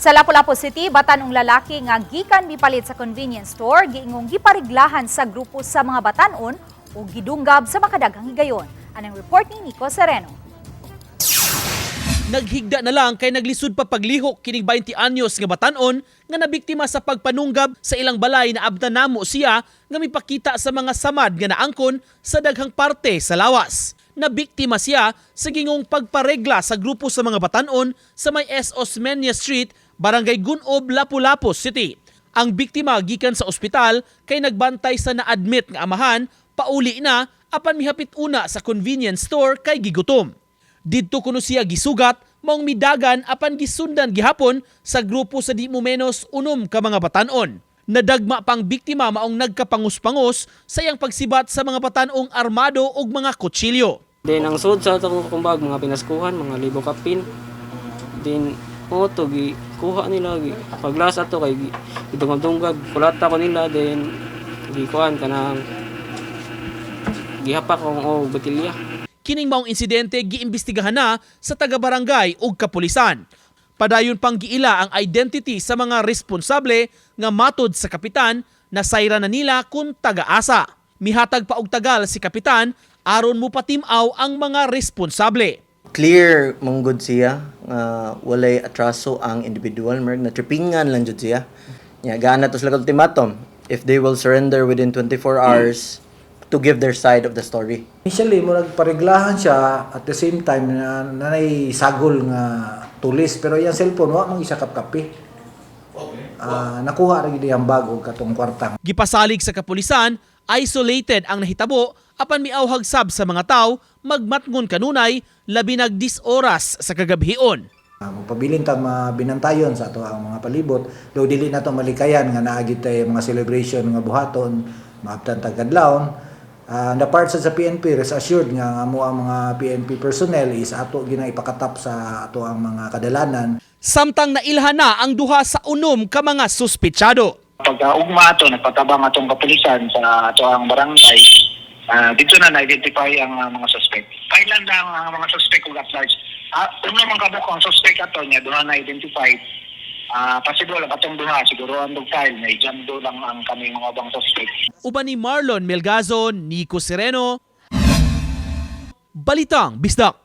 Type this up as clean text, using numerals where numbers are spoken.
Sa Lapu-Lapu City, batan-ong lalaki nga gikan mipalit sa convenience store, giingong gipariglahan sa grupo sa mga batanon o gidunggab sa makadaghang higayon. Anang report ni Nico Sereno. Naghigda na lang kay naglisod pa paglihok kining 20 anyos nga batanon nga nabiktima sa pagpanunggab sa ilang balay na abda namo siya nga mipakita sa mga samad nga naangkon sa daghang parte sa lawas. Nabiktima siya sa gingong pagparegla sa grupo sa mga batanon sa may S. Osmeña Street, Barangay Gunob, Lapu-Lapu City. Ang biktima gikan sa ospital kay nagbantay sa na-admit nga amahan, pauli na apan mihapit una sa convenience store kay gigutom. Didto kuno siya gisugat, maong midagan apan gisundan gihapon sa grupo sa di mo menos 6 ka mga batanon. Nadagma pang biktima, maong nagkapangus-pangus sa iyang pagsibat sa mga batanong armado og mga kutsilyo. Then ang sud sa atong kumbag, mga pinaskuhan, mga libo kapin. Then mo to gi kuha nila gi paglas ato kay gi gidungag-dunggag kulata ko nila, then gikuan kanang gihapak kong og botelya. Kining maong insidente giimbestigahan na sa taga-barangay ug kapulisan. Padayon pang giila ang identity sa mga responsable nga matod sa kapitan nasayra na nila kung taga-asa. Mihatag pa og tagal si kapitan aron mupatim-aw ang mga responsable. Clear manggod siya nga walay atraso ang individual, merg na trippingan lang jud siya. Nya gaana to sila ultimatum if they will surrender within 24 hours to give their side of the story. Initially, mo nagpareglahan siya, at the same time na nanay sagol nga tulis, pero iyang cellphone wa man isa kapkapi. Ah, nakuha ra gid iyang bag og katong kwarta. Gipasalig sa kapulisan, isolated ang nahitabo apan miauhag sab sa mga tawo magmatngon kanunay, labi nag 10 oras sa kagabhion. Magpabilin ta mabinantayon sa ato ang mga palibot, do dili nato malikayan nga naa gyud tay mga celebration nga buhaton, maabtan tag kadlawon. The part sa PNP, rest assured nga ang amo ang mga PNP personnel is ato gina ipakatap sa ato ang mga kadalanan. Samtang nailhan na ang duha sa 6 ka mga suspitsado. Pagka ugma ato, nagpatabang atong kapulisan sa ato ang barangay, dito na na-identify ang mga suspect. Kailan lang ang mga suspect ug at large. Uno man kabuk ang suspect ato niya duha na identify. Possible ang atong duha siguro ang dog file na do lang ang kami mga ubang suspect. Uban ni Marlon Melgazo, Nico Sereno, Balitang Bisdak.